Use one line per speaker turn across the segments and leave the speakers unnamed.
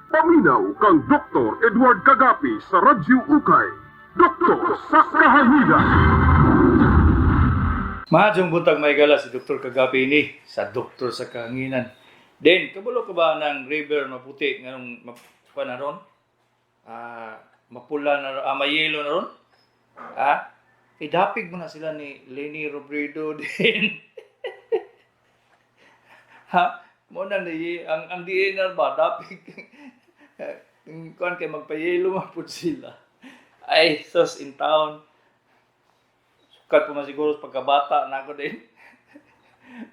Paminaw kang Dr. Edward Kagapi sa Radyo Ukay. Doktor sa Kahanginan.
Maayong buntag, mga higala, si Dr. Kagapi ni sa Doktor sa Kahanginan. Then, kabalo ka ba ng river maputi nganong mapuan na ron? Mapula na ron, mayelo na ron? Ah, idapig mo na sila ni Leni Robredo din. Ha? Mo na ni ang DNR ba dapig kuan kay magpayelo man pud sila. Ay, sus in town. Sukat pa man siguro sa pagkabata na ako din.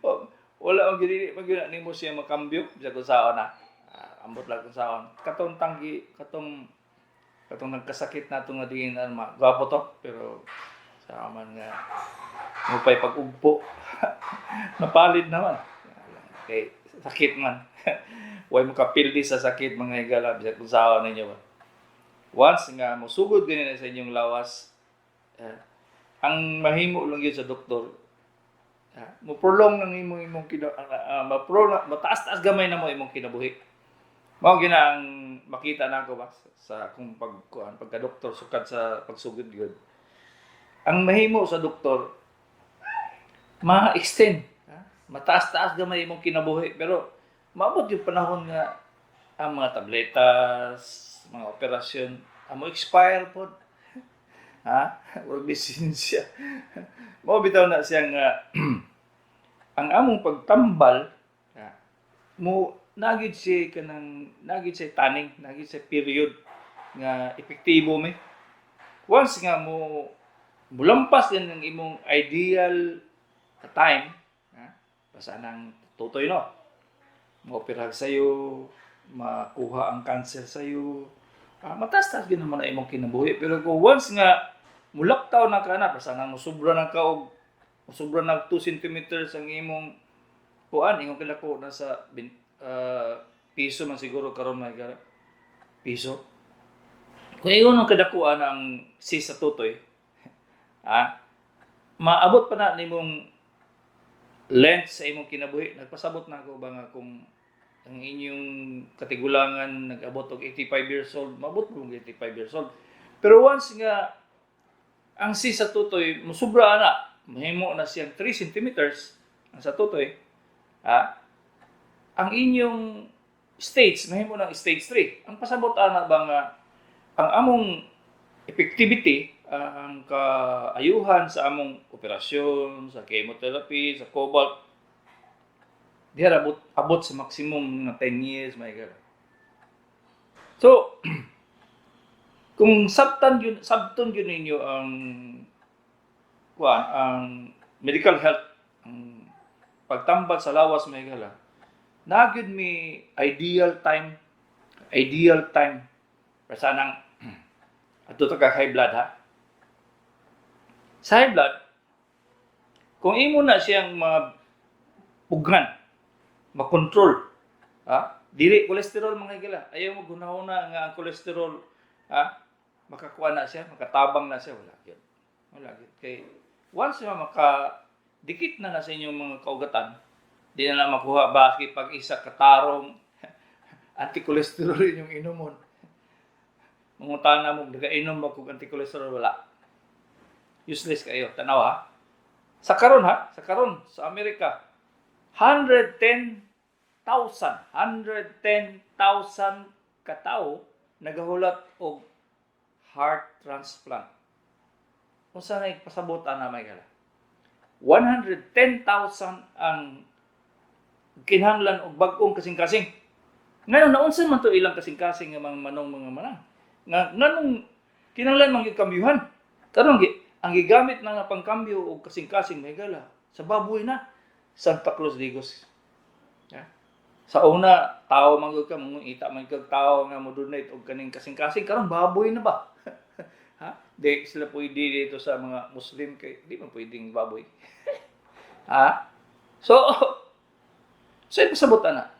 Oh, wala ang gini man gyud nimo siya makambyo bisag unsaon na. Ambot lang kung saon. Katong tanggi, katong katong nagkasakit na nga DNR ma. Gwapo to, pero sa man nga mupay pag-ugpo. Napalid naman. Okay, sakit man. Way mo kapildi sa sakit, mga higala, bisag kung saon ninyo ba. Once nga mosugod gani na sa inyong lawas, ang mahimo lang yun sa doktor, mo prolong ng imong imong kina ma-prolong, mataas-taas gamay na mo imong kinabuhi. Mao gina ang makita nako ba sa akong pagkuan pagka doktor sukad sa pagsugod gyud. Ang mahimo sa doktor ma-extend, ha? Mataas-taas gamay imong kinabuhi, pero maabot yung panahon nga ang mga tabletas, mga operasyon, amo expire pod. Ha? Murag lisensya. Mao bitaw na siya nga ang among pagtambal, ha, mo nagid siya kanang nagid siya taning, nagid siya period nga epektibo mi. Once nga mo mulampas din ang imong ideal time, ha, basta nang tutoy no, mo-operahan sayo, makuha ang cancer sayo, mataas-taas gyud naman ang imong kinabuhi. Pero kung once nga mulaktaw na ka na, basta nang musobra na ka og musobra nag 2 centimeters ang imong kuan, imong kilako nasa piso man siguro karon may gara. Piso. Kung ingon ang kadakuan ang cyst sa tutoy, maabot pa na nimong length sa imong kinabuhi. Nagpasabot na ako ba nga kung ang inyong katigulangan nag-abot og 85 years old, maabot mo og 85 years old. Pero once nga ang cyst sa tutoy musubra na, mahimo na siyang 3 centimeters ang sa tutoy, ang inyong stage, mahimo ng stage 3. Ang pasabot ana ba nga ang among effectivity, ang kaayuhan sa among operasyon, sa chemotherapy, sa cobalt, diha abot, abot sa maximum nga 10 years, my God. So, kung sabton yun ninyo ang kuan, ang medical health, ang pagtambal sa lawas, may gala, nagyud mi ideal time, ideal time. Basta nang adto ta ka high blood ha. Sa high blood, kung imo na siyang mapughan, makontrol, ha? Dili cholesterol, mga higala. Ayaw mo gunahona nga ang cholesterol, ha? Makakuha na siya, makatabang na siya, wala gyud. Wala gyud. Kay once nga maka dikit na na sa inyong mga kaugatan, di na lang makuha bakit pag isa katarong anti-cholesterol inyong inumon. Mangutana mo, nagainom ba kog anti-cholesterol? Wala. Useless kayo. Tanaw ha. Sa karon ha, sa karon sa Amerika, 110,000, 110,000 katao nagahulat og heart transplant. Unsa na pasabot ana, may gala? 110,000 ang kinahanglan og bag-ong kasing-kasing. Ngayon, naunsa man to ilang kasing-kasing nga mga manong mga manang? Nga nganong kinahanglan man gyud kambyuhan? Karon ang gigamit na nga pangkambyo og kasing-kasing, may gala, sa baboy na Santa Cruz Digos. Yeah. Sa una, tao man gyud ka, mangita man kag tao nga mo donate og kaning kasing-kasing, karon baboy na ba? Ha? Di sila pwede dito sa mga Muslim kay di man pwedeng baboy. Ha? So ipasabot na.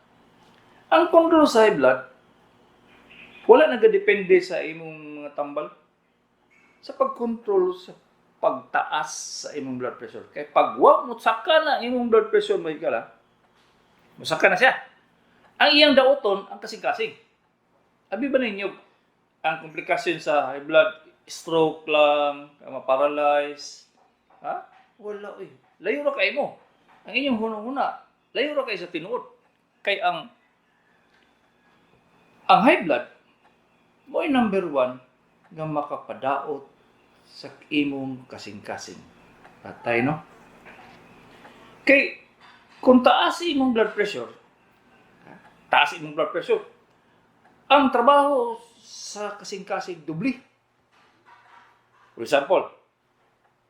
Ang control sa high blood wala nagadepende sa imong mga tambal sa pagkontrol sa pagtaas sa imong blood pressure. Kay pag wa mo saka na imong blood pressure, may kala, musaka na siya. Ang iyang dauton ang kasing-kasing. Abi ba ninyo ang komplikasyon sa high blood, stroke lang, ma-paralyze? Ha? Wala eh. Layo ra kay mo. Ang inyong hunahuna, layo ra kay sa tinuod. Kay ang high blood mo'y number one nga makapadaot sa imong kasing-kasing. Patay, no? Kay kung taas imong blood pressure, ha? Taas imong blood pressure, ang trabaho sa kasing-kasing dubli. For example,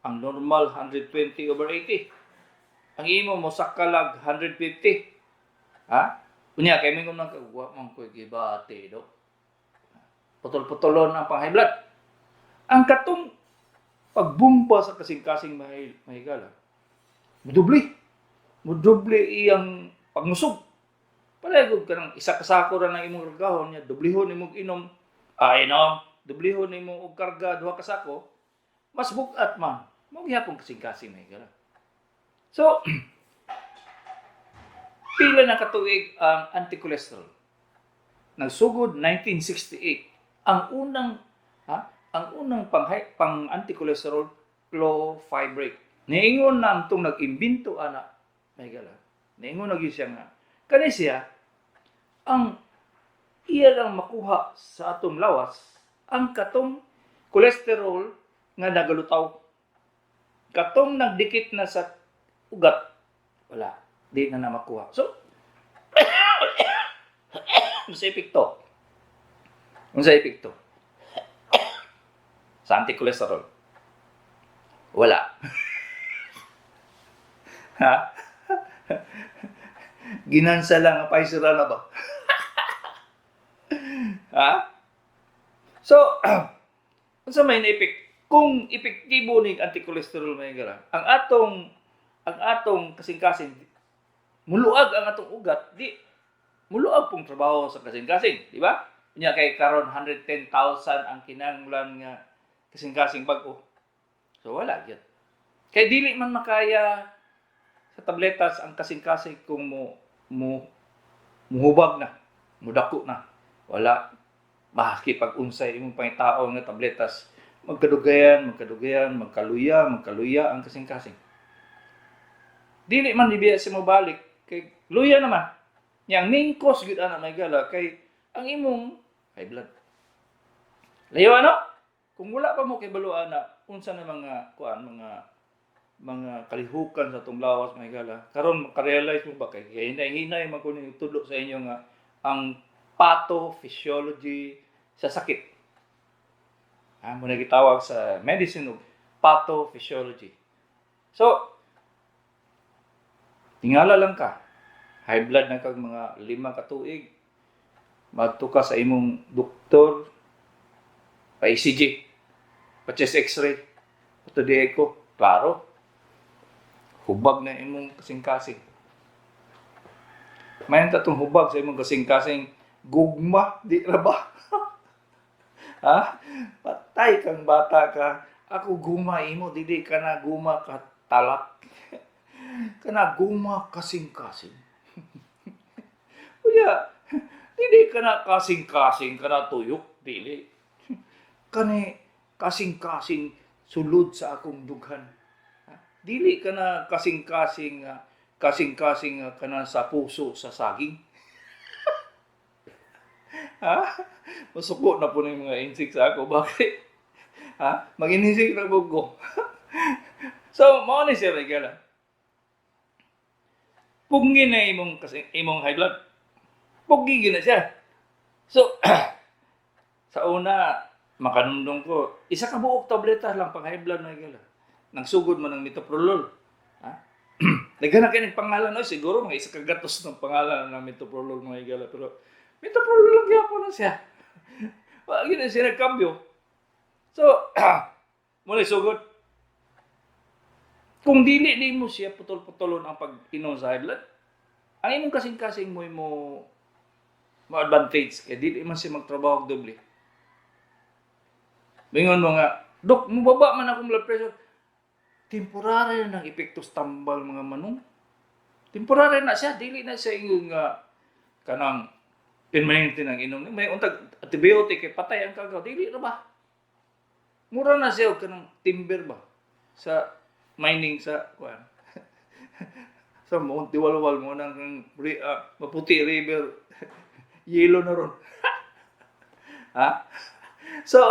ang normal 120 over 80. Ang imo mo sakalag 150. Ha? Unya kay mingon man ka, "Wa man koy gibati, Dok." Putol-putolon ang pang high blood. Ang katong pagbumba sa kasing-kasing, mahigala, mudubli. Mudubli iyang pagmusog. Palaygo ka ng isa ka sako ra ng imong kargahon niya, dublihon imong inom, ay no, dublihon imong og karga duha ka sako, mas bugat man. Mao gihapon kasing-kasing, mahigala. So, pila na katuig ang anti-cholesterol? Nagsugod 1968. Ang unang, ha, ang unang pang anti-cholesterol, clofibrate. Niingon na ang tong nag-imbento ana, mahigala. Niingon na gyud siya nga kani siya ang iya lang makuha sa atong lawas ang katong cholesterol nga nagalutaw. Katong nagdikit na sa ugat, wala. Di na na makuha. So, unsa epekto? Unsa epekto sa anti-cholesterol? Wala. Ha? Ginansa lang ang Pfizer na ba? Ha? So, unsa may na-epek? Kung epektibo ni anti-cholesterol, may gara, ang atong kasing-kasing muluag ang atong ugat, di muluag pong trabaho sa kasing-kasing, di ba? Unya kay karon 110,000 ang kinahanglan nga kasing-kasing bag-o. So wala gyud. Kay dili man makaya sa tabletas ang kasing-kasing kung mo mo muhubag na, mudako na. Wala, maski pag unsay imong pangitaon nga tabletas, magkadugayan, magkadugayan, magkaluya, magkaluya ang kasing-kasing. Dili man dibiya siya mobalik kay luya naman. Yang main cause gyud ana, may gala, kay ang imong high blood. Layo ano? Kung wala pa mo kay ana unsa na mga kuan, mga kalihukan sa atong lawas, may gala. Karon maka-realize mo ba kay hinay-hinay man ko ning tudlo sa inyo nga ang pathophysiology sa sakit. Ah, mo na gitawag sa medicine og pathophysiology. So, tingala lang ka. High blood na kag mga 5 ka tuig. Madto ka sa imong doktor, pa ECG, pa chest X-ray, pa 2D echo, klaro. Hubag na imong kasing-kasing. May tatong hubag sa imong kasing-kasing, gugma, di ra ba? Ha? Patay kang bata ka. Ako guma imo, dili ka na guma ka talak. Kana guma kasing-kasing. Kuya, dili ka na kasing-kasing ka na tuyok, dili. Kani kasing-kasing sulod sa akong dughan. Ha? Dili ka na kasing-kasing kasing-kasing kana sa puso sa saging. Ha? Masuko na po ng mga insect sa ako. Bakit? Ha? Mag-insect na po ko. So, mao ni siya, Miguel. Pugni na imong kasi imong high blood. Pugni gyud na siya. So, sa una, makanundong ko, isa ka buok tableta lang pang high blood na, Miguel. Nagsugod man ng metoprolol. Ha? Daghan na kay pangalan, no? Siguro mga isa ka gatos ng pangalan ng metoprolol, mga higala, pero metoprolol lang gyapon na siya. Wa gyud na siya nagkambyo. So, muna sugod. Kung dili di mo siya putol-putolon ang pag-inom sa high blood, ang imong kasing-kasing mo mo mo advantage kay dili man siya magtrabaho og doble. Mingon mo nga, "Dok, mubaba man akong blood pressure." Temporary na ang epekto sa tambal, mga manong. Temporary na siya, dili na siya ingon nga kanang permanente nang inom. May untag antibiotic kay patay ang kagaw. Dili ra ba? Mura na siya og kanang timber ba sa mining sa kuan, sa Mount Diwalwal mo nang Maputi River, yellow na ron, ha. So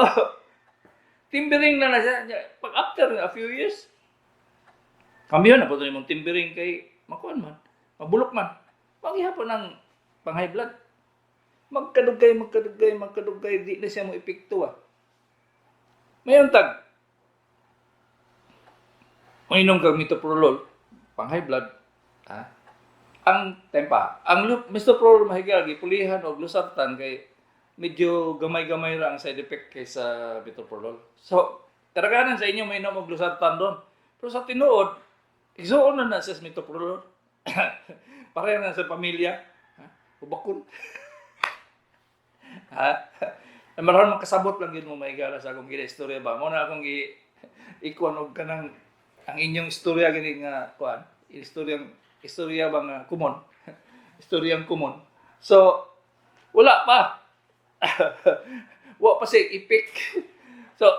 timbering na na siya. Pag after a few years, kambyo na po imong timbering kay makuan man, mabulok man. Paghihapon ang pang high blood, magkadugay, magkadugay, magkadugay, di na siya mo epekto ah. Mayon tag uminom kag metoprolol pang high blood, ha. Ang tempa, ang metoprolol, mahigala, gipulihan og losartan kay medyo gamay-gamay ra ang side effect kaysa metoprolol. So kadaghanan sa inyo may inom og losartan doon, pero sa tinuod igsuon na na siya sa metoprolol. Pareha na sa pamilya, ha? Ubakon, ha. Maron makasabot lang yun mo, mahigala, sa akong gina istorya ba. Mo na akong gi ikuan og kanang ang inyong istorya gini nga kuan, istoryang istorya ba nga common. Istoryang common. So wala pa. Wa pa siya epek. So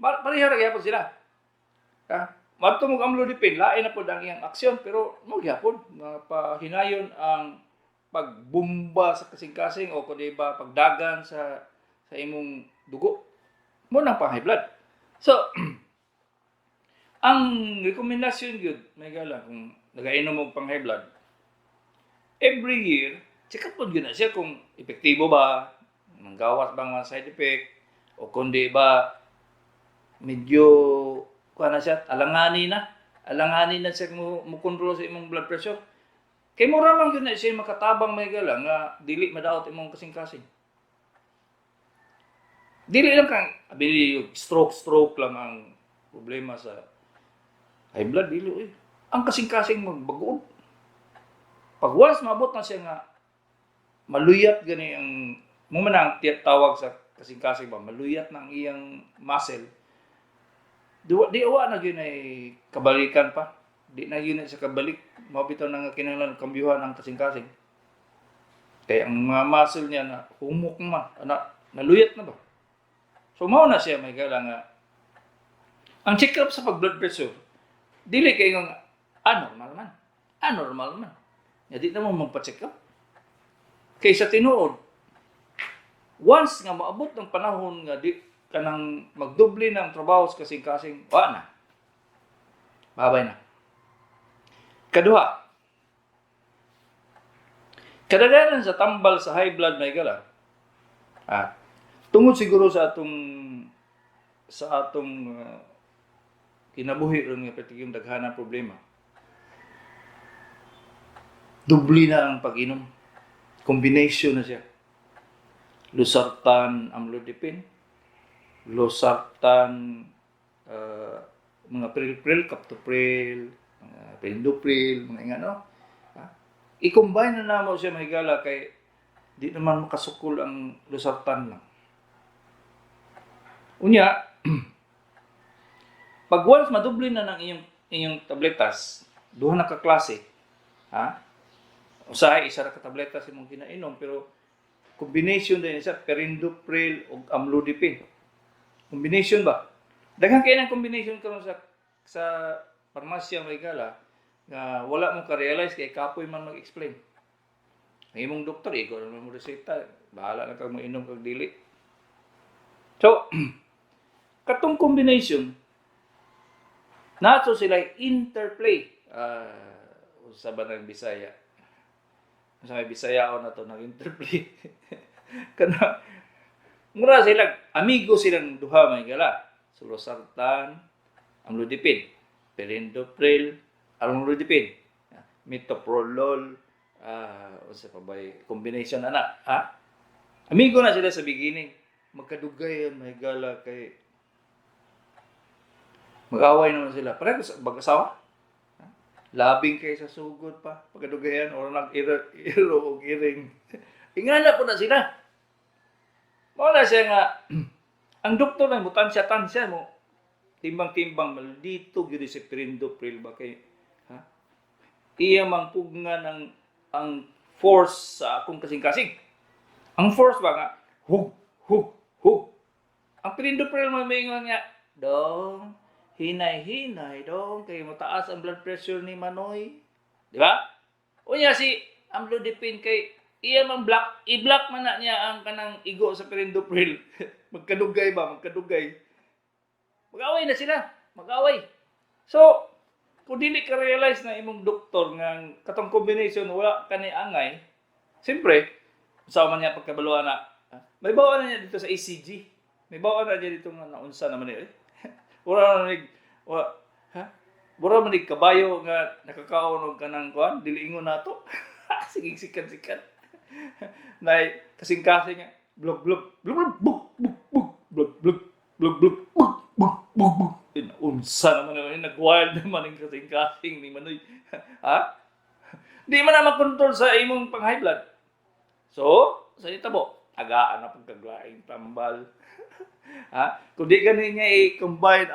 pareha ra gyapon sila. Ha? Madto mo amlodipine, lain na pod ang iyang aksyon, pero mo gyapon mapahinayon ang pagbumba sa kasing-kasing o kundi ba pagdagan sa imong dugo. Mo nang pang high blood. So ang rekomendasyon gyud, mahigala, kung nagainom og pang high blood, every year check up pod gyud na siya kung epektibo ba, manggawas ba ang mga side effect o kundi ba medyo kuha na siya, alangani na. Alangani na siya mo kontrol sa imong blood pressure. Kay mura lang yun na siya makatabang, mahigala, nga dili madaot imong kasing-kasing. Dili lang kang abili stroke stroke lang ang problema sa high blood, dili eh. Ang kasing-kasing magbagood. Pag once maabot na siya nga maluyat gani ang mo man ang tawag sa kasing-kasing ba, maluyat na ang iyang muscle. Di wa na gyud ay kabalikan pa. Di na gyud na sa kabalik. Mao bitaw na nga kinahanglan kambyuhan ang kasing-kasing. Kaya ang mga muscle niya na humok man, ana, naluyat na ba? So mao na siya, mahigala, nga ang check up sa pag blood pressure dili kay nga anormal man. Anormal man. Nga di na mo magpa-check up. Kay sa tinuod, once nga maabot ng panahon nga di kanang magdoble ng trabaho sa kasing-kasing, wa na. Babay na. Kaduha, kadaghanan sa tambal sa high blood, mahigala, tungod siguro sa atong kinabuhi ron nga pwede yung daghan ang problema. Dubli na ang pag-inom. Combination na siya. Losartan, amlodipine, losartan, mga pril-pril, captopril, mga perindopril, mga ingano. Ha? I-combine na namo siya, mahigala, kay di naman makasukol ang losartan lang. Unya, pag once madubli na ng iyong tabletas, duha na ka klase, ha? Usahay isa ra ka tabletas imong kinainom, pero combination din siya, perindopril ug amlodipine. Combination ba? Daghan kay ng combination karon sa parmasya, mahigala, nga wala mo ka-realize kay kapoy man mag-explain. Ang imong doktor, ikaw naman mo reseta, bahala na kag moinom kag dili. So, katong combination, nato sila interplay. Usa ba ng Bisaya? Sa may Bisaya na to nag-interplay. Kana mura sila amigo silang duha, mahigala. So losartan, amlodipine, perindopril, amlodipine, metoprolol, unsa pa ba combination ana, ha? Amigo na sila sa beginning. Magkadugay yan, mahigala, kay mag-away naman sila. Pareho sa mag-asawa. Labing kay sa sugod pa. Pagkadugayan or nag-iro iro og iring. Ingana po na sila. Mao na siya nga ang doktor na mo tansya-tansya mo timbang-timbang maldito gyud si perindopril ba kay, ha, iya mang pugnan ang force sa akong kasing-kasing. Ang force ba nga hug Hug, hug. Ang perindopril mo maingon nga, "Dong, hinay-hinay dong, kay mataas ang blood pressure ni Manoy." Di ba? Unya si amlodipine kay iya man block, i-block man na niya ang kanang igo sa perindopril. Magkadugay ba? Magkadugay. Mag-away na sila. Mag-away. So, kung dili ka realize na imong doktor nga ang katong combination wala kani angay, siyempre, sa man niya pagkabaluan na, ah, may bawa na niya dito sa ECG. May bawa na niya dito nga naunsa naman niya. Eh. Wala na nig, wa, ha? Mura man nig kabayo nga nakakaon og kanang kuan, dili ingon nato. Sige, sikat-sikat. Nay kasing-kasing nga blog blog blog blog bug bug bug blog blog blog blog bug bug bug bug. Unsa naman yun, nag-wild naman ang kasing-kasing ni Manoy. Ha? Di man na makontrol sa imong pang high blood. So, sa itabo, tagaan na pagkaglaing tambal. Ha? Kung di gani niya i-combine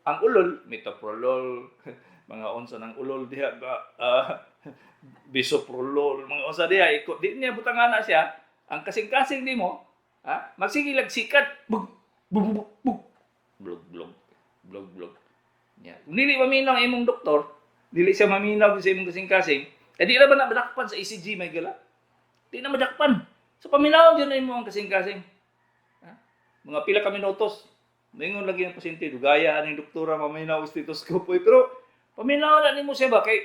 ang ulol, metoprolol, mga unsa ng ulol diha ba, bisoprolol, mga unsa diha, di niya butangan na siya, ang kasing-kasing nimo, ha? Magsige lag sikat, bug bug bug bug, blog blog blog blog. Nya. Kung dili maminaw ang imong doktor, dili siya maminaw sa imong kasing-kasing, eh di ra ba na madakpan sa ECG may gala? Di na madakpan. So paminaw gyud na imo ang kasing-kasing. Ha? Mga pila ka minutos. Moingon lagi ang pasyente, dugaya aning doktora maminaw og stethoscope oy, pero paminaw na nimo siya ba kay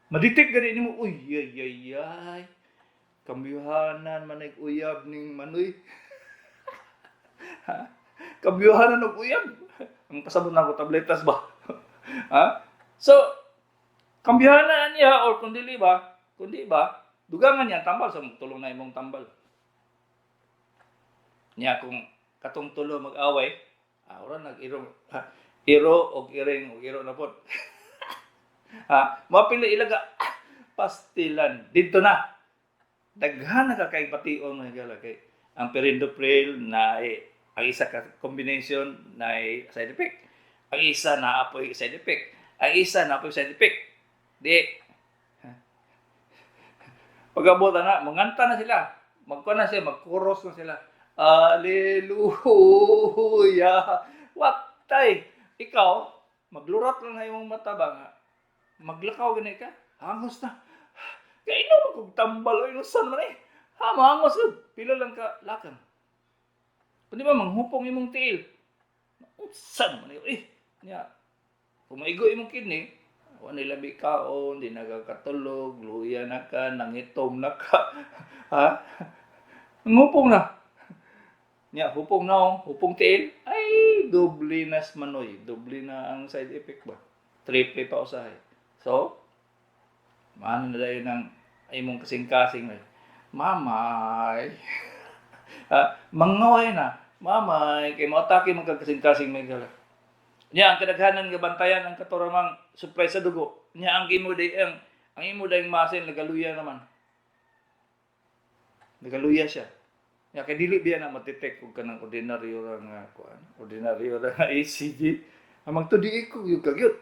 madetect gani nimo, uy ay ay ay. Kambyuhanan man nag uyab ning Manoy. Ha? Kambyuhanan og uyab. Ang pasabot na ako tabletas ba? Ha? So, kambyuhanan niya or kung dili ba, kung di ba, dugangan niya ang tambal sa tulong na imong tambal. Niya kung katong tulo mag-away, ah, ora nag-iro, ha, iro og iring og iro na pod. Ha, mapila ilaga ah, pastilan dito na. Daghan na ka kay bation mga higala kay ang perindopril na eh, ang isa ka combination na eh, side effect. Ang isa na apoy side effect. Ang isa na apoy side effect. Di. Pag-abot na, manganta na sila. Magkuha na sila, magkuros na sila. Hallelujah! Watay! Ikaw, maglurat lang na imong mata ba nga? Maglakaw gani ka? Hangos na. Kaya ino kung tambal o inusan man eh. Ha, mahangos yun. Pila lang ka lakang. Kung di ba, manghupong imong tiil. Unsa man eh. Eh, nya. Kung maigo imong kidney, wa ni labi kaon, di nagakatulog, luya na ka, nangitom na ka. Ha? Manghupong na. Nya, hupong na oh, hupong tiil. Ay, doble na manoy. Doble na ang side effect ba? Triple pa usahay. So, maano na dahil ng imong kasing-kasing ay, mamay. Ha? Mangaway na. Mamay, kay mo-atake man kag kasing-kasing may gala. Nya ang kadaghanan nga bantayan ang katuramang supply sa dugo. Nya ang imo day ang imo dayong muscle nagaluya naman. Nagaluya siya. Nya kay dili biya na ma-detect og kanang ordinaryo ra nga kuan, ordinaryo ra nga ECG. Ang magtudi ko gyud kagyud.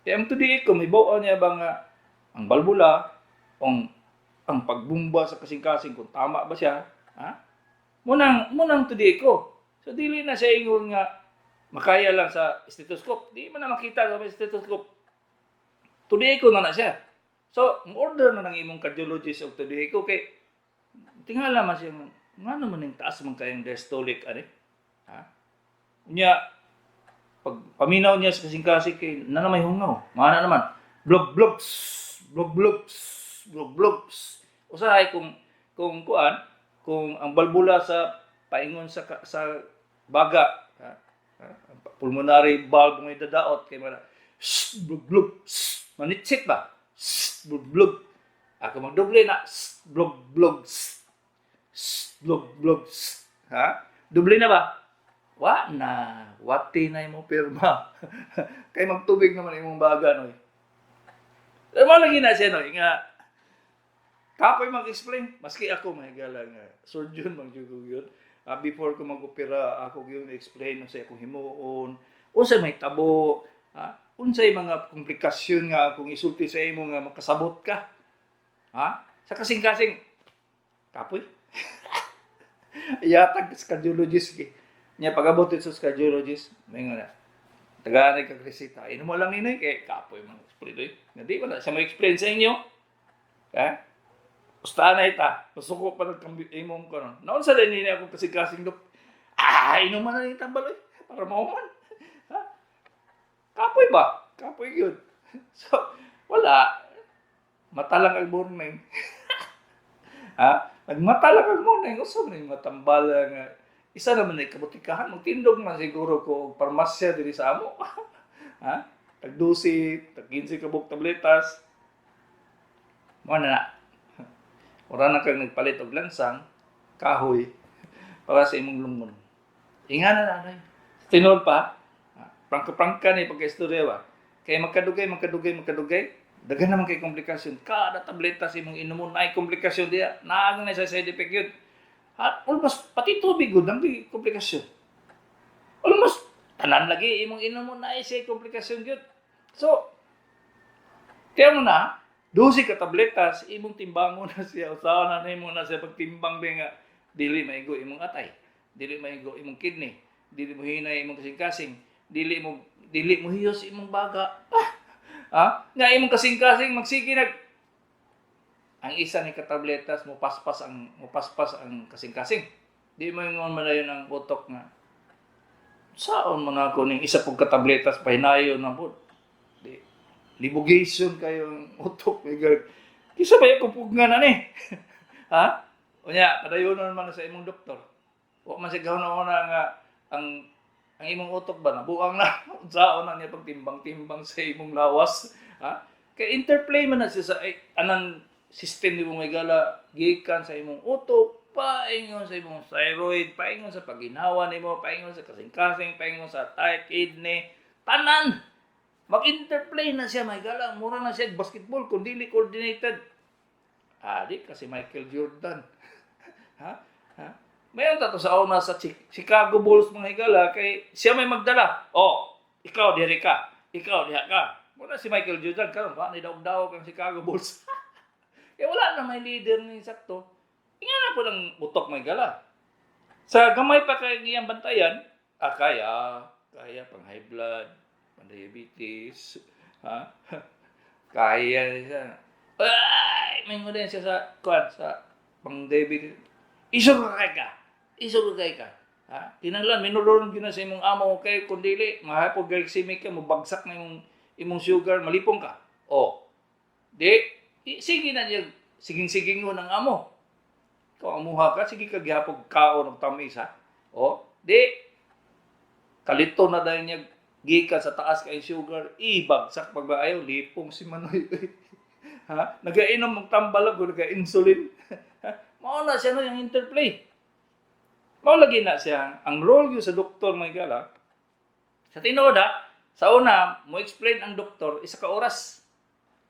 Kay ang 2D echo may buo niya ba nga ang balbula ang pagbumba sa kasing-kasing kung tama ba siya, ha? Munang 2D echo. So dili na siya ingon nga makaya lang sa stethoscope. Di man na makita sa stethoscope. 2D echo na na siya. So, order na ng imong cardiologist og 2D echo kay tingala man siya nga naman ning taas man kayong diastolic ani. Ha? Unya pag paminaw niya sa kasing-kasing kay na may hungaw. Mana naman. Blog blogs, blog blogs, blog blogs. Usahay kung kuan, kung ang balbula sa paingon sa baga, ha? Ha? Ang pulmonary valve ngay dadaot kay mana blog blog, manitsit ba? Blog blog. Ako magdoble na blog blog, blog blog. Ha? Doble na ba? Wa na. Wati na imong pirma. Kay magtubig naman imong baga noy. Eh, mao lagi na siya noy nga kapoy mag-explain. Maski ako mahigala nga surgeon man jud ko yun. Ah, before ko mag-opera ako gyud explain unsay akong himuon, unsay may tabo, ha? Unsay mga komplikasyon nga akong isulti sa imo nga makasabot ka. Ha? Sa kasing-kasing kapoy. Yatag sa cardiologist gi. Nya pag-abot sa cardiologist, may nga na. Tagaan kag reseta. Inom mo lang ninoy kay kapoy man explain oy. Nga di ba na siya mo-explain sa inyo? Ha? Basta na ita. Pasuko pa ng imong kono. Naon sa din niya akong kasing-kasing dok. Ah, inom man na ni tambal oy para mauman. Ha? Kapoy ba? Kapoy yun. So, wala. Mata lang ang morning. Ha? Nagmata lang ang morning. Usa man yung matambala nga. Isa naman ay kabutikahan. Magtindog man siguro ko og parmasya diri sa amo. Ha? Tag 12, tag 15 ka buok tabletas. Mo na na. Ora na kang nagpalit og lansang, kahoy, para sa imong lungon. Inga na na. Tinuod pa, prangka-prangka ni pagka-istorya ba? Kay magkadugay, magkadugay, magkadugay, daghan naman kay komplikasyon. Kada tableta sa imong inumon ay komplikasyon diya. Naag na sa side effect yun. At almost pati tubig gud ang komplikasyon. Almost tanan lagi imong inumon na ay komplikasyon gyud. So, kaya mo na, 12 ka tabletas, imong timbangon na siya, usaha na nimo na siya pagtimbang ba nga, dili maigo imong atay, dili maigo imong kidney, dili mo hinay imong kasing-kasing, dili mo hiyos imong baga. Ah, ha? Nga imong kasing-kasing magsige nag ang isa ni katabletas mo paspas ang kasing-kasing. Di mo ingon man dayon ang utok nga saon man ako ning isa pug katabletas pahinayon na pud. Di libogation kayo ang utok may. Kisa ba yung kupugnan na ni? Ha? Unya, padayonon man na sa imong doktor. Wa man siya gahuna nga ang imong utok ba nabuang na unsaon na niya pagtimbang-timbang sa imong lawas, ha? Kay interplay man na siya sa ay, anang system nimo may gala gikan sa imong utok paingon sa imong thyroid, paingon sa paginhawa nimo, paingon sa kasing-kasing, paingon sa atay, kidney, tanan mag-interplay na siya may gala, mura na siya basketball kung dili coordinated. Ah, di kasi Michael Jordan. Ha? Ha? Mayon ta to sa una sa Chicago Bulls mga higala kay siya may magdala. Oh, ikaw diri ka. Ikaw diha ka. Muna si Michael Jordan karon pa ni daog-daog ang Chicago Bulls. Kaya wala na may leader ni sakto. Inga na po ng utok may gala. Sa gamay pa kay iyang bantayan, ah, kaya, kaya pang high blood, pang diabetes, ha? Kaya siya. Ay, may din siya sa kuan sa pang diabetes. Isog ka kay ka. Isog ka kay ka. Ha? Kinahanglan minuron gyud na sa imong amo kay kun dili ma-hypoglycemic ka, mobagsak na imong imong sugar, malipong ka. O. Di, sige na niya, siging-siging mo ng amo. Ikaw amuha ka, sige ka gihapon kaon og tamis ha. O, di kalito na dahil niya gikan sa taas kay sugar, ibagsak pagba ayaw, lipong si Manoy. Ha? Nagainom og tambalag o naga-insulin. Mao na siya no yung interplay. Mao lagi na siya ang role yun sa doktor mga gala. Sa tinuod ha, sa una, mo explain ang doktor isa ka oras.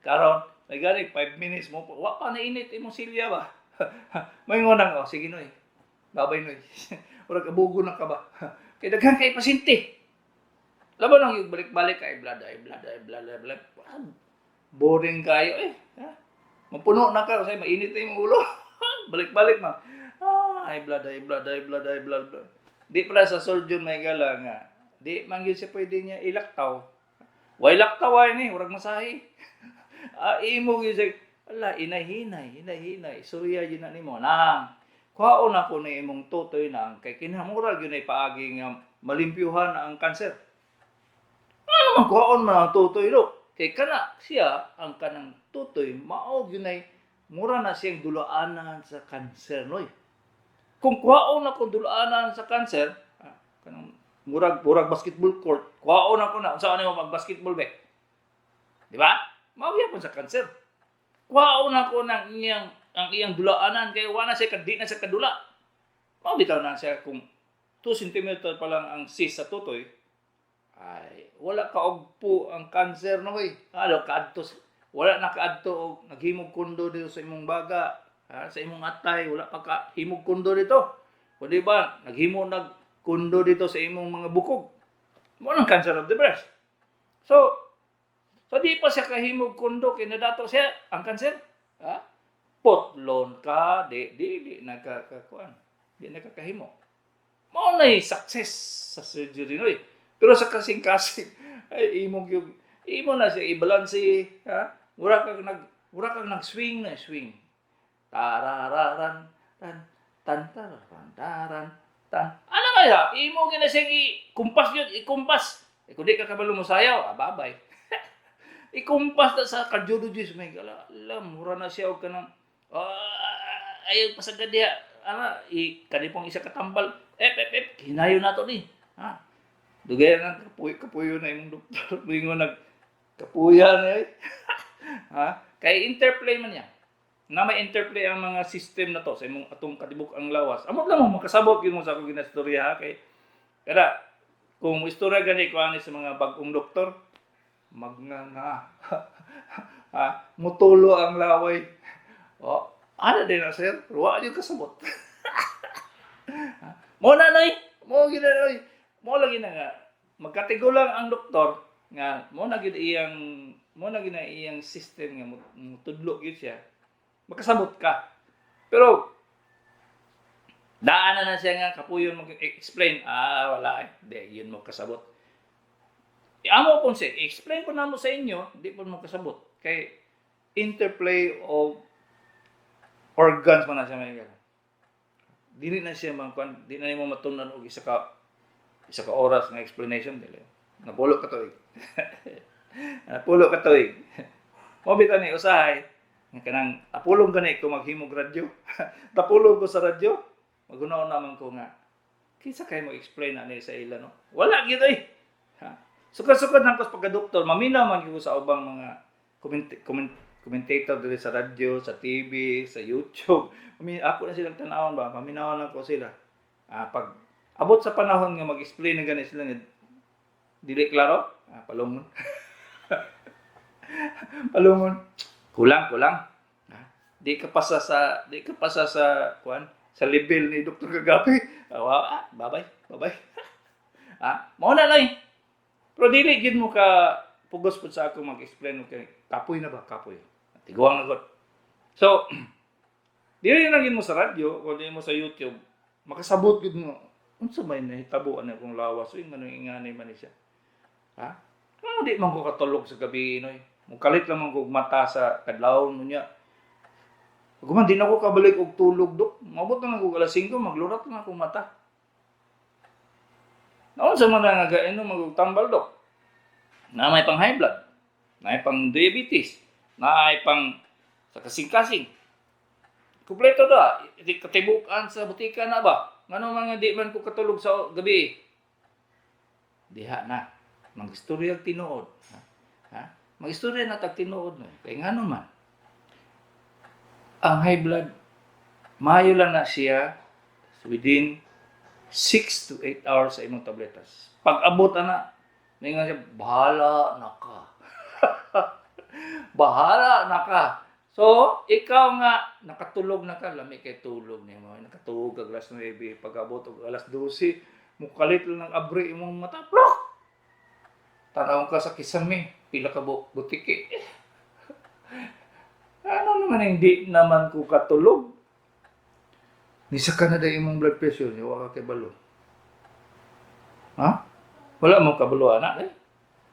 Karon, may gani 5 minutes mo, wa pa nainit imong silya ba. May ngunang, oh, sige noy. Babay noy. Murag abugo na ka ba? Kay daghan kay pasyente. Laban ang yung balik-balik ay blood, ay blood, ay blood, ay blood. Ah, boring kayo eh. Ha? Mapuno na ka kasi mainit na yung ulo. Balik-balik man. Ah, high blood, high blood, high blood, high blood. Di pala sa surgeon may gala nga. Di man gyud siya pwede niya ilaktaw. Way laktaw ay ni, murag masahe. Ah, imo gyud siya. Ala, inahinay, hinahinay. Surya yun na nimo. Nang, kuhaon ako na imong tutoy nang, kay kinamura gyud ay paagi nga malimpyuhan ang kanser. Ano man kuhaon man ang tutoy do? Kay kana siya ang kanang tutoy mao gyud ay mura na siyang dulaanan sa kanser noy. Kung kuhaon ako dulaanan sa kanser, ah, kanang murag murag basketball court, kuhaon ako na unsa mo mag basketball be? Di ba? Mao gyapon sa kanser. Kuhaon ako ng iyang ang iyang dulaanan kay wala na siya kadi na siya kadula. Mao bitaw na siya kung 2 cm pa lang ang cyst sa tutoy, ay wala ka ogpo ang kanser no oy. Ano kaadto wala na kaadto og naghimog kundo dito sa imong baga, ha, sa imong atay, wala pa ka himog kundo dito. O di ba, naghimo nag kundo dito sa imong mga bukog. Mo nang cancer of the breast. So di pa siya kahimog kundo kay nadato siya ang kanser. Ha? Potlon ka, di di di nagkakakuan. Di na kakahimo. Mao na success sa surgery no eh. Pero sa kasing-kasing ay imo gyud imo na siya i-balance, ha? Mura kag nag-swing na swing. Tarararan tan tan tararan taran tan. Ano kaya? Imo gyud na siya i-kumpas gyud, i-kumpas. Eh, kung di ka kabalo mo sayaw, ah, babay. I-kumpas na sa cardiologist, may ala, ala, mura na siya og kanang ayaw pasagad diha. Ana, i kani pong isa katambal. Ep ep ep, hinayo na to ni. Ha? Dugay na kapuyo, kapuyo na imong doktor. Moingon nag kapuya na eh. Ha? Kay interplay man niya. Na may interplay ang mga system na to sa imong atong katibuk ang lawas. Amot lang mo makasabot gyud mo sa akong ginastorya ha kay kada kung istorya gani ko ani sa mga bag-ong doktor magnganga. Ha, mutulo ang laway. Oh, ana din na sir, wa gyud kasabot. Mo na noy, mo gid na noy. Mo lagi na nga magkatigulang ang doktor nga mo na gid na iyang system nga mutudlo gyud siya. Makasabot ka. Pero daan na na siya nga kapuyon mag-explain, ah wala eh, di yun mo kasabot. Amo pon siya, explain ko na mo sa inyo, di po mo kasabot. Kay interplay of organs man na siya may gana. Dili na siya man kwan, di na nimo matunan og isa ka oras nga explanation dili. Napulo ka tuig. Napulo ka tuig. Mo bitaw ni usahay nga kanang tapulong gani ko maghimog radyo. Tapulong ko sa radyo. Magunaw naman ko nga kinsa kay mo explain na ni sa ila no. Wala gyud oy. Ha? Sukad-sukad nang ko sa pagka-doktor, maminaw man gyud ko sa ubang mga commentator diri sa radyo, sa TV, sa YouTube. Ako na silang tan-awon ba, maminaw lang ko sila. Ah, pag abot sa panahon nga mag-explain na gani sila nga dili klaro, ah, palungon. Palungon. Kulang, kulang. Ah, di ka pasa sa kuan, sa level ni Dr. Kagapi. Ah, ah, bye-bye, bye-bye. Ah, mao na lang. Pero dili gid mo ka pugos pud sa ako mag-explain kay kapoy na ba kapoy. Tiguang na gud. So, dili na gid mo sa radyo o dili mo sa YouTube, makasabot gid mo unsa may nahitabo ani akong lawas, uy ngano ingani man ni siya. Ha? Ano di man ko katulog sa gabi noy. Mukalit lang man ko og mata sa kadlawon mo niya. Pag di na ko kabalik og tulog dok. Mabot na lang ko alas 5, maglurat lang akong mata. Naon sa man nga gainom mag tambal dok. Na may pang high blood, na may pang diabetes, na may pang sa kasing-kasing. Kompleto da, di katibukan sa butika na ba? Ngano mga di man ko katulog sa gabi? Diha na. Magistorya og tinuod. Ha? Ha? Magistorya na tag tinuod no. Kay ngano man? Ang high blood, maayo lang na siya within 6 to 8 hours sa imong tabletas. Pag abot ana, may nga siya, bahala na ka. Bahala na ka. So, ikaw nga, nakatulog na ka, lami kay tulog nimo. Nakatulog ka alas 9, pag abot og alas 12, mukalit lang ng abri imong mata, plok! Tanaw ka sa kisame, pila ka butiki. Ano naman hindi naman ko katulog? Nisa ka na imong blood pressure, wa ka kabalo. Ha? Wala mo kabalo ana eh.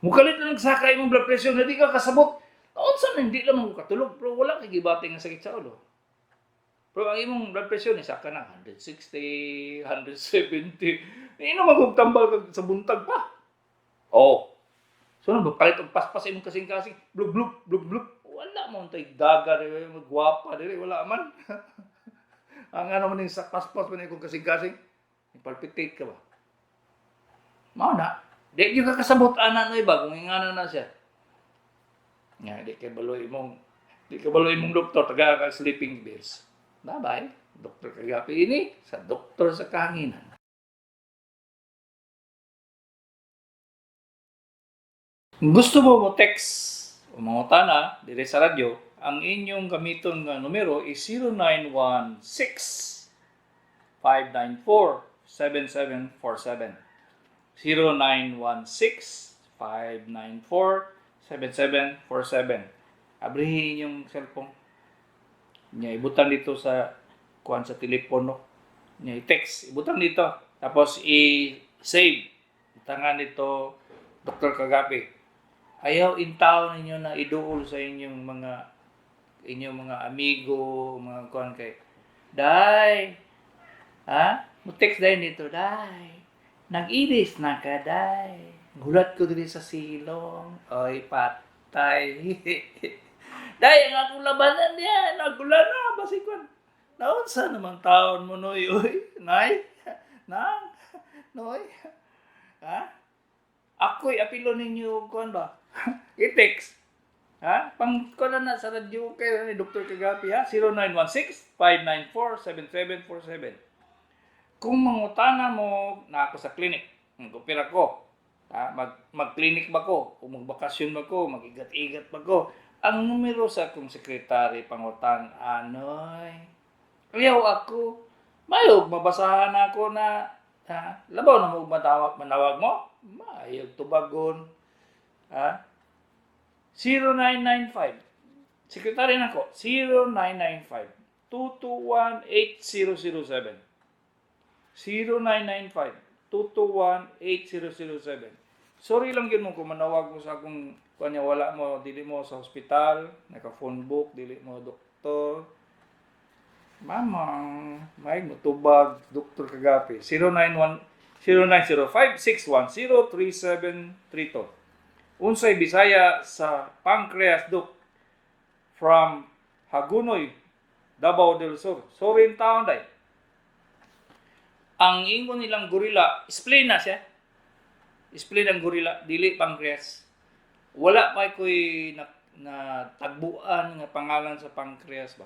Mukalit lang saka imong blood pressure na di ka kasabot. Unsa man hindi lang mo katulog pero wala kay gibati nga sakit sa ulo. Pero ang imong blood pressure ni saka na 160, 170. Ino magugtambal ka sa buntag pa. Oh. So nang kalit og paspas imong kasing-kasing, blug blug blug blug. Wala mo tay daga diri, magwapa diri, wala man. Ang ano man sa paspas man imong kasing-kasing, palpitate ka ba? Mao na. Di gyud ka kasabot ana no iba kung ingano na siya. Nga di ka balo imong doktor taga ka sleeping pills. Bye bye. Doktor Kagapi ini sa Doktor sa Kahanginan. Gusto mo mo text o mangutana dire sa radyo, ang inyong gamiton nga numero is 0916 594 7747. 0916 594 7747. Abrihin inyong cellphone. Nya ibutan dito sa kuan sa telepono. Nya i-text, ibutang dito. Tapos i-save. Butangan dito Dr. Kagapi. Ayaw intaw ninyo na iduol sa inyong mga amigo, mga kuan kay. Day. Ha? Mo-text dahil dito, "Day. Nag-iris na ka, day. Gulat ko diri sa silong." Oy, patay. "Day, ang akong labanan niya, nagula na, basikon." Naunsa naman taon mo, noy, oy? Nay? Nang? Noy? Ha? Ako'y apilo ninyo, kuan ba? I-text. Ha? Pang kuan na sa radyo kay ni Dr. Kagapi, ha? 0916-594-7747. Kung mangutana mo na ako sa clinic, mag-opera ko, ha? Mag-clinic ba ko? O magbakasyon ba ko? Mag-igat-igat ba ko? Ang numero sa akong sekretary pangutan, anoy. Ayaw ako. Mayog, mabasahan ako na, ha? Labaw na mo matawag, manawag mo? Mayog tubagon. Ha? 0995. Sekretary na ko, 0995 221 8007. 0995 221 8007. Sorry lang yun mo kung manawag mo sa akong kanya, wala mo, dili mo sa hospital, naka phone book, dili mo doktor. Mamang, may mutubag, Dr. Kagapi. 091 0905 610 3732. Unsay Bisaya sa pancreas, dok? From Hagunoy, Davao del Sur. Sorry in taon day. Ang ingon nilang gorilla, spleen na siya. Spleen ang gorilla, dili pancreas. Wala pa ko'y na tagbuan nga pangalan sa pancreas ba.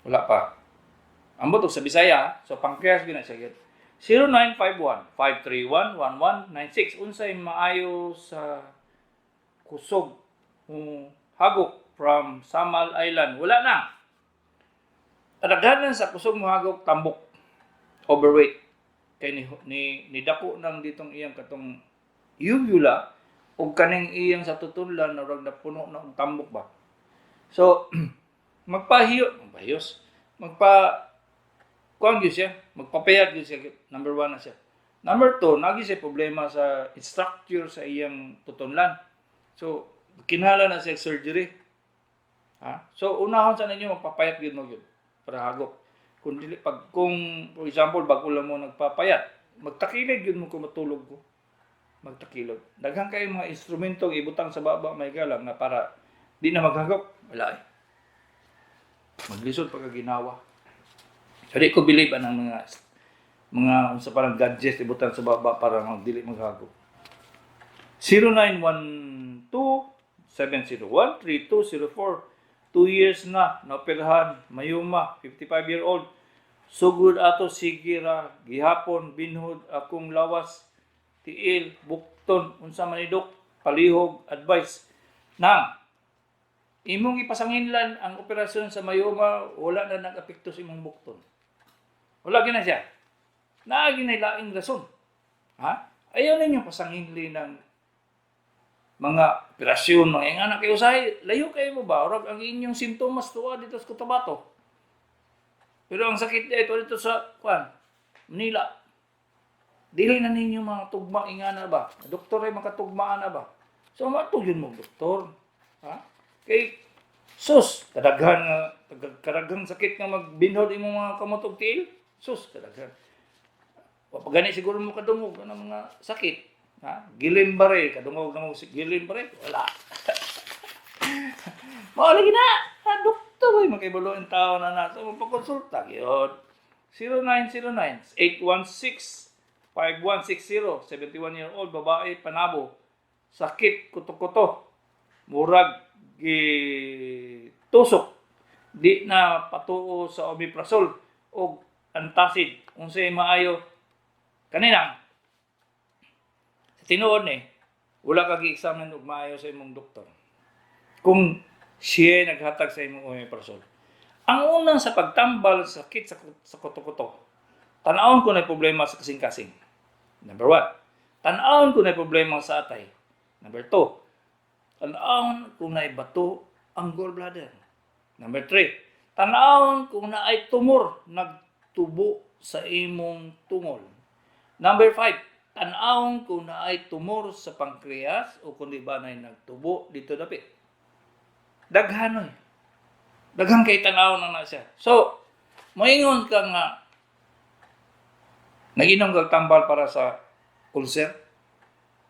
Wala pa. Ambot og sa Bisaya, so pancreas gyud na siya gyud. 0951 531 1196. Unsay maayo sa kusog mo hagok from Samal Island? Wala na. Kadaghanan sa kusog mo hagok, tambok. Overweight. Kay ni dako nang ditong iyang katong uvula ug kaning iyang sa tutunlan na rag napuno na og tambok ba. So magpahiyo, magpahiyos, magpa kuan gyud siya, magpapayat gyud siya. Number one na siya. Number two, nagi siya problema sa structure sa iyang tutunlan. So, kinahanglan na siya surgery. Ha? So, unahon sa ninyo magpapayat gyud mo gyud para hagok. Kung dili pag kung for example bago lang mo nagpapayat, magtakilid gyud mo kung matulog ko. Magtakilod. Daghan kay mga instrumento ibutang sa baba may galang na para di na maghagok. Wala eh. Maglisod pagka ginawa. So di ko believe anang mga unsa parang gadgets ibutang sa baba para mag dili maghagok. 0912 701 3204. 2 years na naoperahan myoma, 55-year-old. Sugod ato sige ra gihapon, binhod akong lawas, tiil, bukton. Unsa man ni, dok? Palihog advice. Nang imong ipasanginlan ang operasyon sa myoma, wala na nag-apekto sa imong bukton. Wala gina siya. Naagi na laing rason. Ha? Ayaw ninyo pasanginli ng mga operasyon, mga ingana kayo usahay, layo kayo mo ba? Orag ang inyong simptomas tuwa dito sa Cotabato. Pero ang sakit niya ito dito sa kuan, Manila. Dili na ninyo mga tugma ingana ba? Doktor ay makatugmaan na ba? So matug yun mo doktor. Ha? Kay sus, kadaghan nga kadaghang sakit nga magbinhod imong mga kamot ug tiil. Sus, kadaghan. Wa pa gani siguro mo kadungog ang mga sakit. Ha? Guillain-Barré, kadungog na mo si Guillain-Barré? Wala. Mao lagi na. Ha, doktor ay makibalo ang tao na na. So magpakonsulta gyud. 0909 816 5160, 71-year-old babae, Panabo. Sakit kuto-kuto. Murag tusok. Di na patuo sa omeprazole og antacid. Unsay maayo kanina? Sa tinuod ni, wala ka gi-examine og maayo sa imong doktor. Kung siya naghatag sa imong omeprazole. Ang unang sa pagtambal sa sakit sa kuto-kuto, tan-awon kung may problema sa kasing-kasing. Number one, tan-awon kung may problema sa atay. Number two, tan-awon kung naay bato ang gallbladder. Number three, tan-awon kung naay tumor nagtubo sa imong tungol. Number 5, tan-awon kung naay tumor sa pancreas o kung di ba naay nagtubo dito dapit. Daghan oy. Daghan kay tan-awon na na siya. So, moingon ka nga naginom kag tambal para sa ulcer.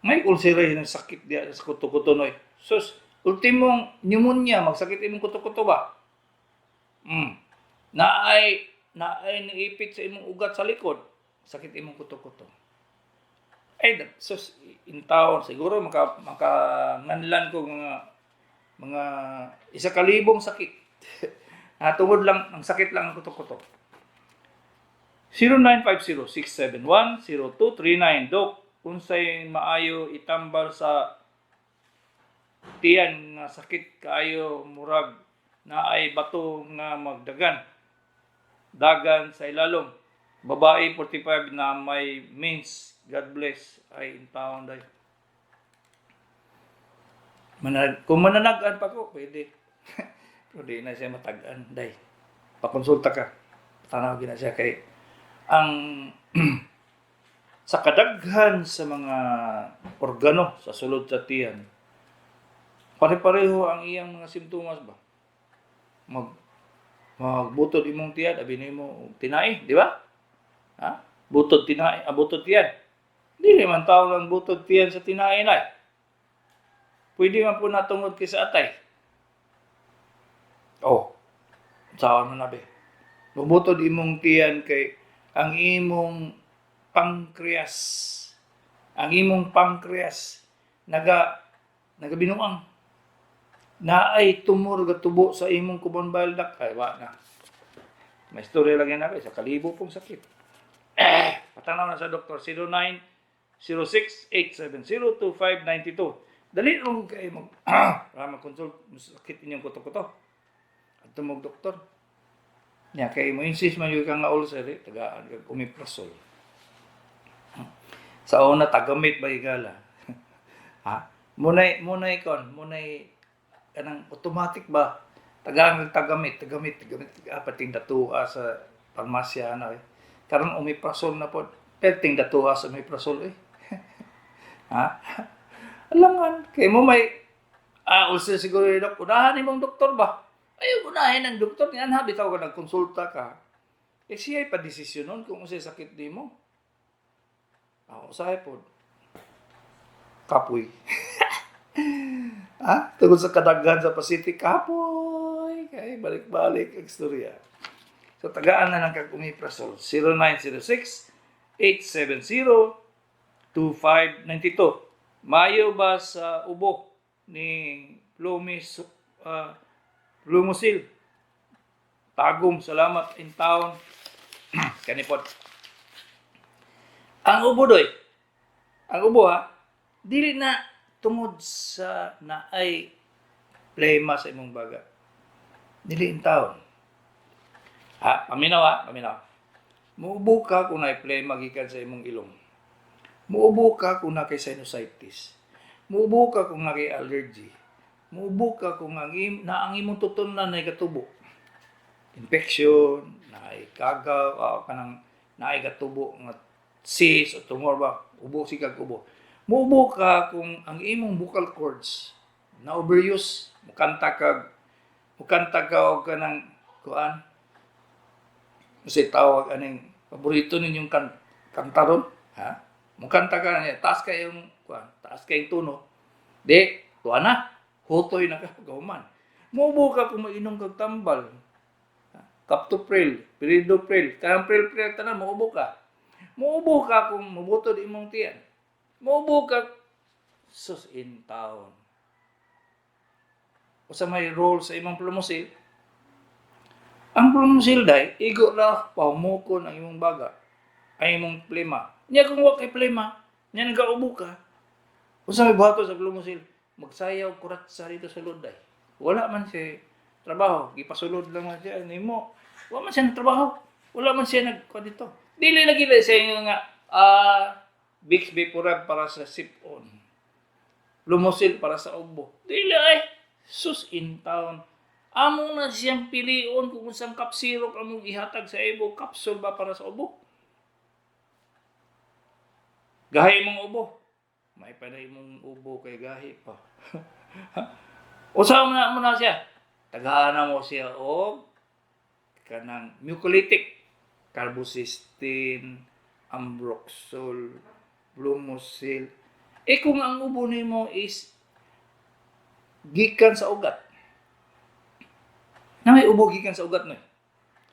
May ulcer ay ng sakit diya sa kuto-kuto noy. Sus, ultimong pneumonia, magsakit imong kuto-kuto ba? Naay niipit sa imong ugat sa likod, sakit imong kuto-kuto. Ay, sus, in taon siguro maka nganlan ko mga 1,000 sakit. Tungod lang ang sakit lang ang kuto-kuto. 0950-671-0239. Dok, unsay maayo itambal sa tiyan nga sakit kaayo, murag naay bato nga magdagan dagan sa ilalom? Babae, 45 na may mens. God bless. Ay, in taon day. Kung mananagan pa ko, pwede. Pero di na siya matag-an, day. Pakonsulta ka. Tanaw gina siya kay ang sa kadaghan sa mga organo sa sulod sa tiyan, pare-pareho ang iyang mga simptomas ba? Magbutod imong tiyan, abi nimo og tinai, di ba? Ha? Butod tinai, butod tiyan. Dili man tao lang butod tiyan sa tinai na. Pwede man po natungod kay sa atay. Oh, sawa man na be. Bubutod imong tiyan kay ang imong pancreas. Ang imong pancreas nagabinuang. Naay tumor gatubo sa imong common bile duct. Ay, wa na. May istorya lang yan ako, 1,000 pong sakit. Patanaw na sa doktor, 0906-870-2592. Dali lang kayo para mag-consult, sakit inyong kuto-kuto. At tumog doktor. Nya, kay mo insist man yun ka nga ulcer, eh, tagaan kag omeprazole. Sa una, tagamit ba higala? Ha? Munay kon, munay kanang automatic ba? Tagaan kag tagamit, tagamit, tagamit, pating datua sa parmasya ano eh. Karon omeprazole na pod. Perting datua sa omeprazole eh. Ha? Alangan, kay mo may ulcer siguro ni dok. Unahan imong doktor ba? Ay, unahin ang doktor niyan ha, bitaw ka nagkonsulta ka. Eh, siya ay padesisyonon kung unsay sakit nimo. Ako usahay pod. Kapoy. Ha? Tungod sa kadaghan sa pasyente, kapoy. Kay balik-balik ang istorya. So tagaan na lang kag omeprazole. 0906 870 2592. Mayo ba sa ubo ni Fluimucil? Tagum, salamat in town. Kanipod. Ang ubo doy. Ang ubo ha, dili na tungod sa naay plema sa imong baga. Dili in town. Ha, paminaw ha, paminaw. Muubo ka kung naay plema gikan sa imong ilong. Muubo ka kung naa kay sinusitis. Muubo ka kung naa kay allergy. Muubo ka kung na ang imong tutunan ay katubo. Infection, naay kagaw, kanang naay katubo nga cyst o tumor ba, ubo si kag ubo. Muubo ka kung ang imong vocal cords na overuse, mukanta ka og kanang kuan. Kasi tawag aning paborito ninyong kanta ron, ha? Mukanta ka niya, taas kayong kuan, taas kayong tono. Di, tuwa na. Hutoy na ka pagkahuman. Muubo ka kung mainom kag tambal. Captopril, Perindopril, kanang pril-pril tanan, muubo ka. Muubo ka kung mubutod imong tiyan. Muubo ka, sus in town. Usa may role sa imong Fluimucil. Ang Fluimucil day, igo ra pahumukon ang imong baga, ang imong plema. Nya kung wa kay plema, nya nagaubo ka. Usa may buhaton sa Fluimucil, magsayaw kuratsa dito sa sulod day. Wala man siya trabaho, gipasulod lang man siya nimo. Wala man siya nagtrabaho. Wala man siya nagkuha dito. Dili lagi na siya nga Vicks VapoRub para sa sipon. Fluimucil para sa ubo. Dili ay sus in town. Amo na siyang pilion kung unsang cough syrup among ihatag sa imo, capsule ba para sa ubo. Gahi imong ubo. May pa na imong ubo kay gahi pa. Usa man mo na siya. Tagaan na mo siya og kanang mucolytic, carbocisteine, ambroxol, Fluimucil. Eh kung ang ubo nimo is gikan sa ugat. Na may ubo gikan sa ugat no.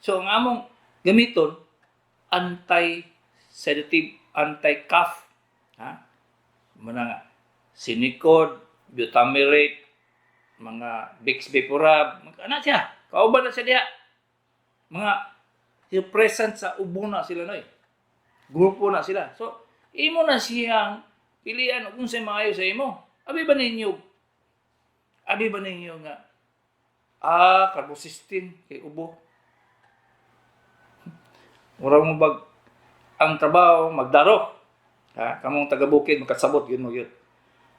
So ang among gamiton, anti-sedative, anti-cough, ha? Muna nga Sinecod, Butamirate, mga Vicks VapoRub, mga ana siya. Kauban na siya diha. Mga suppressant sa ubo na sila noy. Grupo na sila. So, imo na siyang pilian kung unsay maayo sa imo. Abi ba ninyo? Abi ba ninyo nga carbocisteine kay ubo? Mura mo bag ang trabaho magdaro. Ha? Kamong taga-bukid makasabot gyud mo gyud.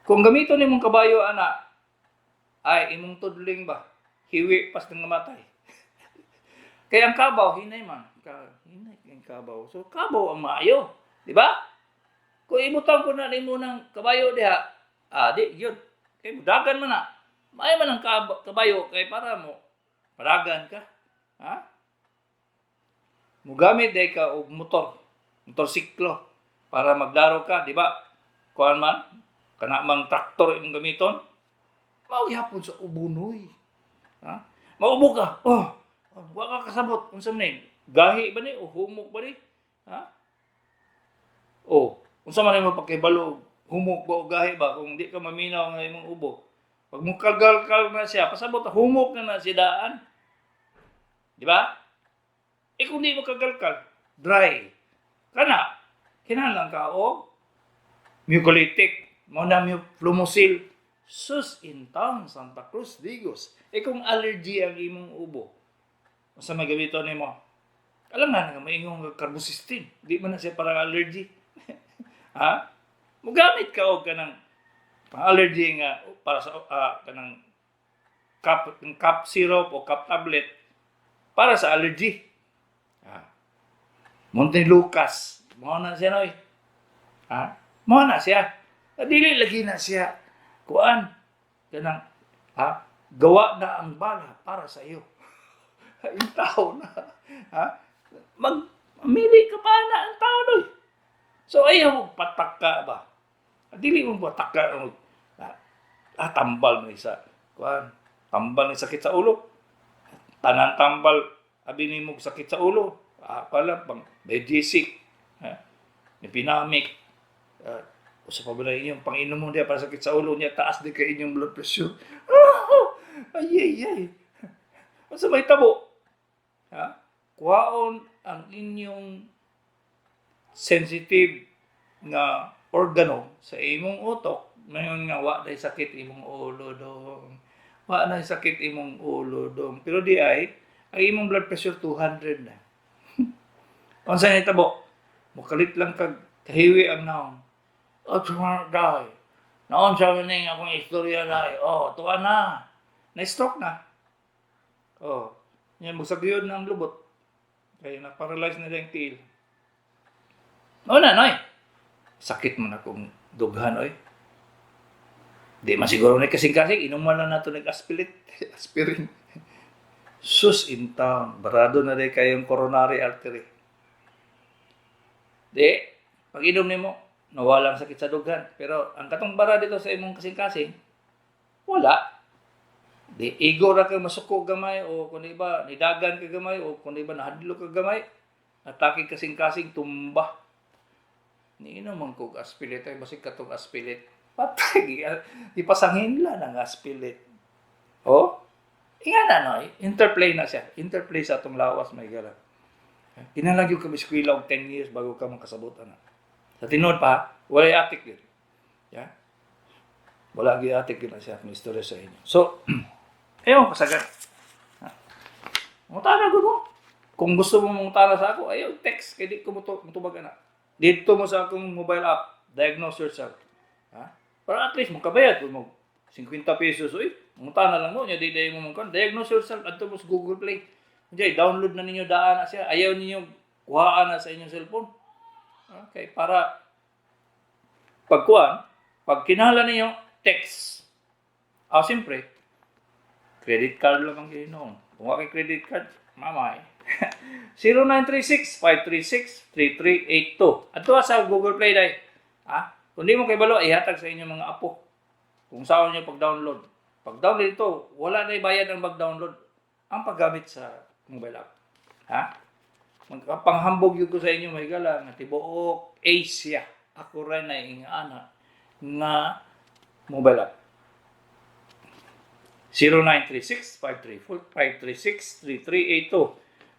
Kung gamiton nimong kabayo ana, ay imong tudling ba hiwi pas nang namatay. Kaya ang kabaw hinay man, hinay ang kabaw. So kabaw ang maayo, di ba? Kung ibutang ko na nimo ng kabayo diha, di gyud. Kay mudagan man na. Maayo man ang kabayo kay para mo padagan ka. Ha? Mugamit day ka og motor, motorsiklo para magdaro ka, di ba? Kuan man, kana mang traktor imong gamiton, mao gyapon sa ubo noy. Ha? Maubo ka. Oh, wa ka kasabot unsa man ni? Gahi ba ni o humok ba ni? Ha? Oh, unsa man nimo pagkahibalo humok ba o gahi ba kung di ka maminaw nga imong ubo? Pag mukalgal-kal na siya, pasabot humok na na siya daan. Di ba? Eh kung di mo kagalkal, dry. Kana, kinahanglan ka og mucolytic, mao na Fluimucil. Sus in town, Santa Cruz, Digos. Eh kung allergy ang imong ubo, unsa may gamiton nimo? Alam nga nga maingong nga carbocisteine. Di man na siya para allergy. Ha? Mugamit ka og kanang pang allergy nga para sa kanang cup syrup o cup tablet para sa allergy. Ah. Montelukast. Mao na siya noy. Ha? Mao na siya. Dili lagi na siya. Kuan kanang ha? Gawa na ang bala para sa iyo. Yung tao na. Ha? Mag mamili ka pa na ang tao noy. So ayaw mo pataka ba? Dili mo pataka mo. Tambal mo isa. Kuan, tambal ni sakit sa ulo. Tanan tambal abi nimo sakit sa ulo. Pala pang Biogesic, ha? Mefenamic. Usa pa ba na inyong panginom mo diya para sakit sa ulo niya, taas di kay inyong blood pressure. Ay ay ay. Unsa may tabo? Ha? Kuhaon ang inyong sensitive nga organo sa imong utok ngayon nga wa nay sakit imong ulo dong. Wa nay sakit imong ulo dong. Pero di ay ang imong blood pressure 200 na. Unsa nahitabo? Mukalit lang kag kahiwi ang naong. Oh, smart day. Naon sa ning akong istorya day. Oh, tuwa na. Na-stroke na. Oh, yan musagyod na ang lubot. Kaya na-paralyze na yung tiil. O na, noy. Sakit man akong dughan, oy. Di man siguro na kasing-kasing, inuman lang nato nag-aspirin. Aspirin. Sus in town. Barado na rin kayong coronary artery. Di, pag inom nimo, nawala ang sakit sa dughan. Pero ang katong bara dito sa imong kasing-kasing, wala. Di, igo ra kay masuko gamay o kung iba, nidagan ka gamay o kung iba, nahadlok ka gamay. Atake kasing-kasing, tumba. Niinom man kog aspilit ay basig katong aspilit. Patay, ipasangin lang ang aspilit. Oh? Inga na no, interplay na siya. Interplay sa atong lawas may gala. Kinahanglan gyud ka eskwela og 10 years bago ka makasabot ana. Sa tinuod pa, walay atik gyud. Yeah? Wala gyud atik gyud na siya akong istorya sa inyo. So, ayaw kasagan. Ha? Mangutana gud mo. Kung gusto mo mangutana sa ako, ayaw text kay di ko mutubag ana. Dito mo sa akong mobile app, diagnose yourself. Ha? Para at least makabayad mo 50 pesos oy. Mangutana lang mo nya di day mo mangkan. Diagnose yourself adto mo sa Google Play. Diyan, download na ninyo daan na siya. Ayaw ninyo kuhaan na sa inyong cellphone. Okay, para Pagkuan, pag kinahanglan ninyo, text. Ah, siyempre, credit card lang ang ginoon. Kung wa kay credit card, mamay. 0936-536-3382. Adto sa Google Play dai. Ha? Kung di mo kay balo, ihatag sa inyong mga apo. Kung saan niyo pag-download. Pag-download ito, wala na bayad ang mag-download. Ang paggamit sa mobile app. Ha? Magkapanghambog yun ko sa inyo, may gala, nga tibuok Asia. Ako rin na ingana nga mobile app. 0936-534-536-3382.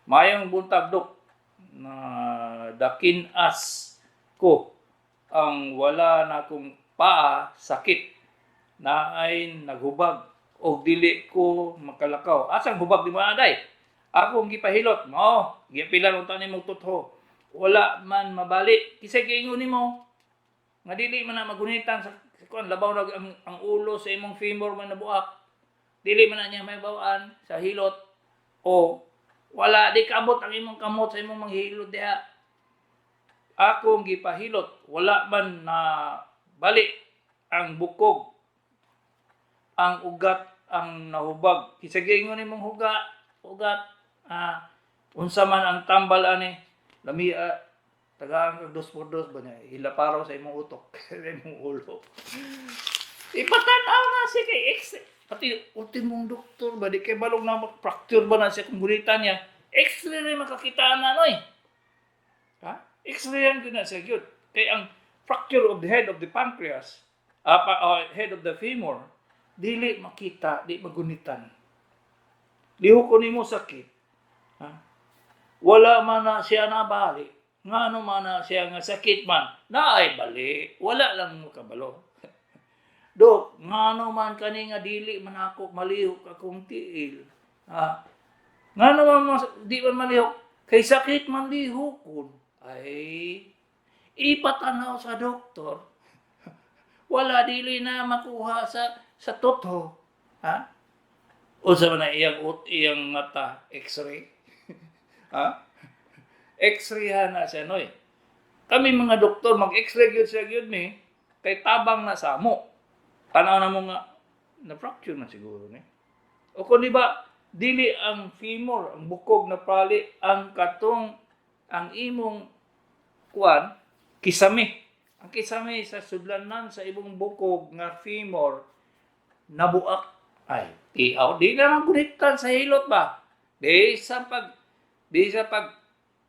Mayong buntag, Dok, na dakin-as ko ang wala na akong paa sakit na ay naghubag og dili ko makalakaw. Asang hubag di mo aday? Akong gipahilot mo, gipilan unta nimo tutho. Wala man mabali. Kisay giingon nimo nga dili man na magunitan sa kuan, labaw na ang ulo sa imong femur man nabuak. Dili man na niya may bawaan sa hilot o wala di kaabot ang imong kamot sa imong manghilot diha. Akong gipahilot, wala man na bali ang bukog, ang ugat ang nahubag. Kinsa giingon nimong ugat, unsa man ang tambal ani, lamia, tagaan kag dos por dos ba niya, hilaparaw sa imong utok, sa imong ulo. Ipatanaw na siya kay ex. Pati ultimong doktor ba, di kay balog na fracture ba na siya kung gunitan niya. X-ray na makakita na noy. Ha? X-ray ang gyud na siya gyud. Kay ang fracture of the head of the pancreas, head of the femur, dili makita, di magunitan. Lihok ko nimo sakit. Ha? Wala man na siya nabali. Ngano man na siya nga sakit man, naay bali. Wala lang mo kabalo. Dok, ngano man kani nga dili man ako malihok akong tiil. Ha? Ngano man di man malihok, kay sakit man lihokon. Ay, ipatanaw sa doktor. Wala dili na makuha sa totoo. Ha? Unsa man na iyang mata x-ray? Ha? X-ray na siya noy. Kami mga doktor mag-x-ray gyud siya gyud mi kay tabang na sa amo. Tanaw na mo nga na fracture na siguro ni. O kung di ba dili ang femur, ang bukog na pali ang katong ang imong kuan kisame. Ang kisame sa sudlanan sa imong bukog nga femur nabuak. Ay, tiaw di na lang gunitan sa hilot ba? Di sa pag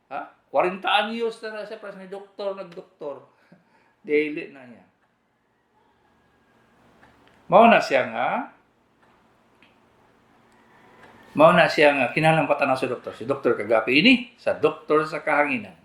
ha? 40 anyos na na siya pas ni doktor nagdoktor. Dili na niya. Mao na siya nga kinahanglan patanaw sa doktor. Si Doktor Kagapi ini sa Doktor sa Kahanginan.